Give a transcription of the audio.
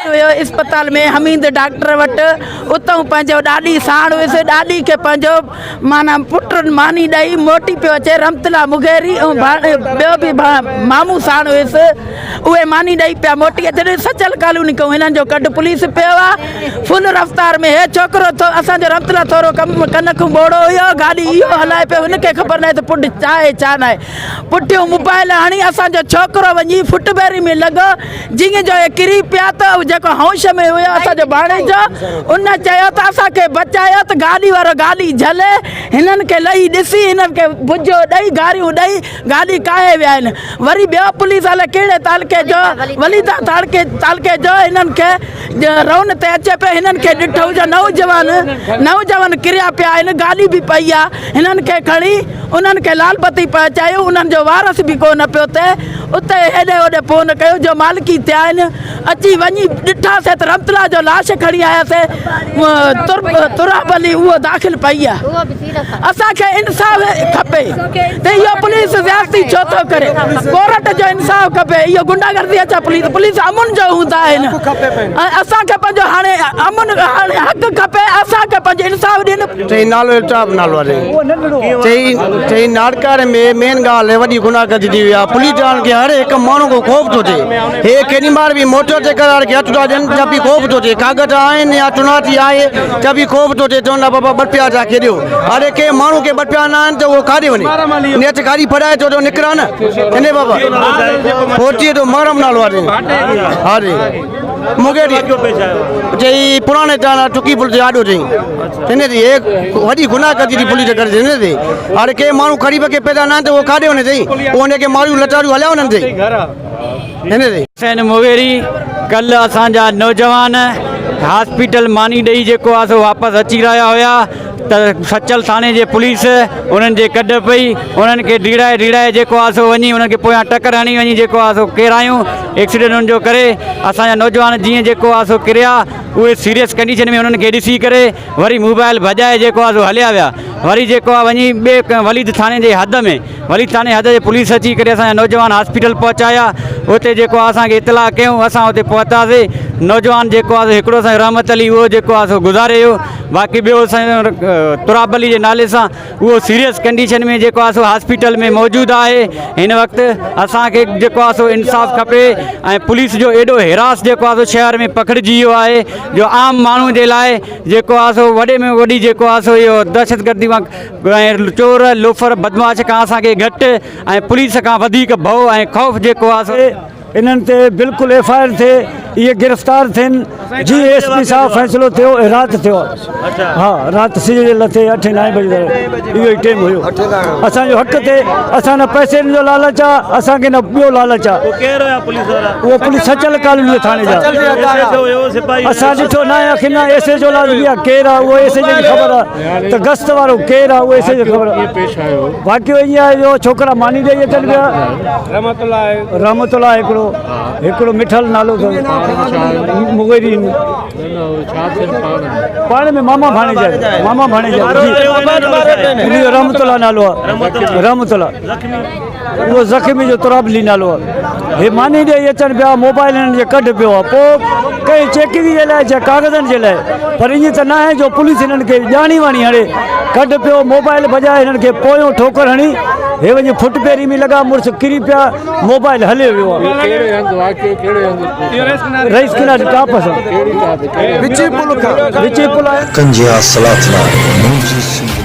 ويو اسپتال ۾ حميد ڊاڪٽر وٽ اتئون پنهنجو ڏاڏي ساڻ هيس ڏاڏي کي پنهنجو معنيٰ پٽ ماني ڏئي موٽي پيو اچي رحمت الله مغيري ۽ ٻيو به مامو ساڻ هيس اهي ماني ڏئي پيا موٽي اچن سچل ڪالوني کان هنن جو ڪڍ پوليس پيو آ فل رفتار ۾ هي ڇوڪرو ٿو اسان جو رحمت الله ٿورو ڪم ڪن کان ٻوڙو هيو گاڏي اهو هلائي پيو هن کي خبر ناهي ته پٽ ڇا آهي ڇا ناهي پٺيون موبائل هڻي اسان جو ڇوڪرو وڃي فٽ بيري ۾ لڳو جيئن جو اهي ڪري پيا ته هو جيڪو هوش ۾ هيو اسان جو ڀاڻيجو ان چيو ته اسان کي بچايو ته گاڏي وارو گاڏي جهلي هنن کي لهي ڏسي هنن کي بجو ڏئي گاريون ڏئي گاڏي ڪاهي ويا آهن وري ٻيو پوليس الائي ڪهڙي تعلقي جو وليدا تعلقي تعلقي جو هنن کي رون تي اچي پيو هنن کي ڏٺو جو نوجوان نوجوان ڪريا پيا آهن گاڏي به پئي آهي هنن کي کڻي انهن کي لال بتي پهچايو، انهن جو وارث به ڪو نه پيو ٿئي، اتي هيڏي هوڏي فون ڪيو جو مالڪي ٿيا آهن، اچي وڃي ڏٺاسين ته رحمت الله جو لاش کڻي آياسين، تراب علي اهو داخل پئي آهي، اسان کي انصاف کپي ته اهو پوليس زيادتي ڇو ٿو ڪري، ڪورٽ جو انصاف کپي، اهو غنڊا گردي اچا پوليس، پوليس امن جو هوندا آهن، اسان کي پنهنجو هاڻي امن هاڻي حق کپي، اسان کي پنهنجو انصاف ڏين. چئي نالو الطاف نالو آ چئي چئي ناڙڪاڻي ۾ مين ڳالهه وڏي گناهگردي ٿي وئي آ پوليس وارن کي هر هڪ ماڻهو کان خوف ٿو ٿئي هي ڪيڏي مهل به موٽر تي قرار کي هٿ ٿا ڏين ته به خوف ٿو ٿئي ڪاغذ آهن يا چناتي آهي ته به خوف ٿو ٿئي چون ٿا بابا ٻه رپيا اسان کي ڏيو اڙي ڪنهن ماڻهو کي ٻه رپيا نه آهن ته اهو ڪاڏي وڃي نيٺ گاڏي ڦڏائي ٿو ته نڪران نه اني بابا فوجي جو محرم نالو آ ها جي مونکي چئي پراڻي ٽاڻا ٽڪي پل تي آڏو چئي هن تي هي وڏي گناهه ڪرجي ٿي پوليس ڪري هن تي هاڻي ڪي ماڻهو قريب کي پيدا نه آهن ته اهو ڪاڏي وڃي چئي پوء هن کي ماريون لٽاريون هليا وڃن چئي هن تي. حسين مغيري ڪلهه اسان جا نوجوان هاسپيٽل ماني ڏئي جيڪو آ سو واپس اچي رهيا هيا ته سچل ٿاڻي جي پوليس انهن جي ڪڍ پئي انهن کي ڊيڙائي ڊيڙائي جيڪو آ سو وڃي انهن کي پويان ٽڪر هڻي وڃي جيڪو آ سو ڪيرايون ايڪسيڊنٽ انهن جو ڪري اسان جا نوجوان جيئن جيڪو آ سو ڪريا اهي سيريس ڪنڊيشن ۾ انهن کي ڏسي ڪري وري موبائل ڀڄائي جيڪو آهي سو هليا ويا وري جيڪو آهي وڃي ٻئي ڪنهن وليد ٿاڻي جي حد ۾ وليد ٿاڻي حد جي پوليس اچي ڪري اسان جا نوجوان هاسپيٽل پهچايا اتي جيڪو آهي اسان کي اطلاع ڪيون اسان اتي پهتاسي نوجوان جيڪو آهي سو هڪڙو اسان جو رحمت علي اهو جيڪو آهي سو گذاري ويو باقي ٻيو اسان جو تراب علي جي نالي سان اهو سيريس ڪنڊيشن ۾ جيڪو آهي سو هاسپيٽل ۾ موجود آهي هن وقت اسان کي جيڪو آهي سو انصاف کپي ۽ پوليس جو ايڏو حراس جيڪو آهي سو شهر ۾ پکڙجي ويو آهي جو عام ماڻهو جي لاء جيڪو آهي سو وڏي ۾ وڏي جيڪو آهي سو اهو دهشتگردي ۽ چور لوفر بدمعاش کان اسان کي گهٽ ۽ پوليس کان وڌيڪ ڀؤ ۽ خوف جيڪو آهي سو انهن تي بلڪل ايف I R ٿئي اهي گرفتار ٿين جي ايس پي صاحب فيصلو ٿيو رات ٿيو ها رات سج جي لٿي اٺين نائين بجي اهو ئي ٽيم هيو اسان جو حق تي اسان نه پئسن جو لالچ آ اسان کي نه ٻيو لالچ آ اهو پوليس سچل ڪالوني ٿاڻي جا اسان ڏٺو نه آهي اکين نه ايس ايچ او لازمي آ ڪير آ اهو ايس ايچ او جي خبر آ ته گشت وارو ڪير آ اهو ايس ايچ او خبر واقعو ائين آهي جو ڇوڪرا ماني ڏئي اچن پيا رحمت الله رحمت الله هڪڙو هڪڙو مٺل نالو اٿس مغيري پاڻ ۾ ماما ڀاڻيجا ماما ڀاڻيجا جي رحمت الله نالو آهي رحمت الله اهو زخمي جو تراب علي نالو آهي هي ماني ڏيئي اچن پيا موبائل هنن جي ڪڍ پيو آهي پوء ڪنهن چيڪنگ جي لاء يا ڪاغذن جي لاء پر ائين ته ناهي جو پوليس هنن کي ڄاڻي واڻي هڻي ڪڍ پيو موبائل بجاء هنن کي پويون ٺوڪر هڻي هي وڃي فٽ پيري ۾ لڳا مڙس ڪري پيا موبائل هلي ويو آهي رئيس ڪناري ٽاپ سان وچين پل کان وچين پل آهي ڪنجيا سلاطنا منهنجي سنڌ.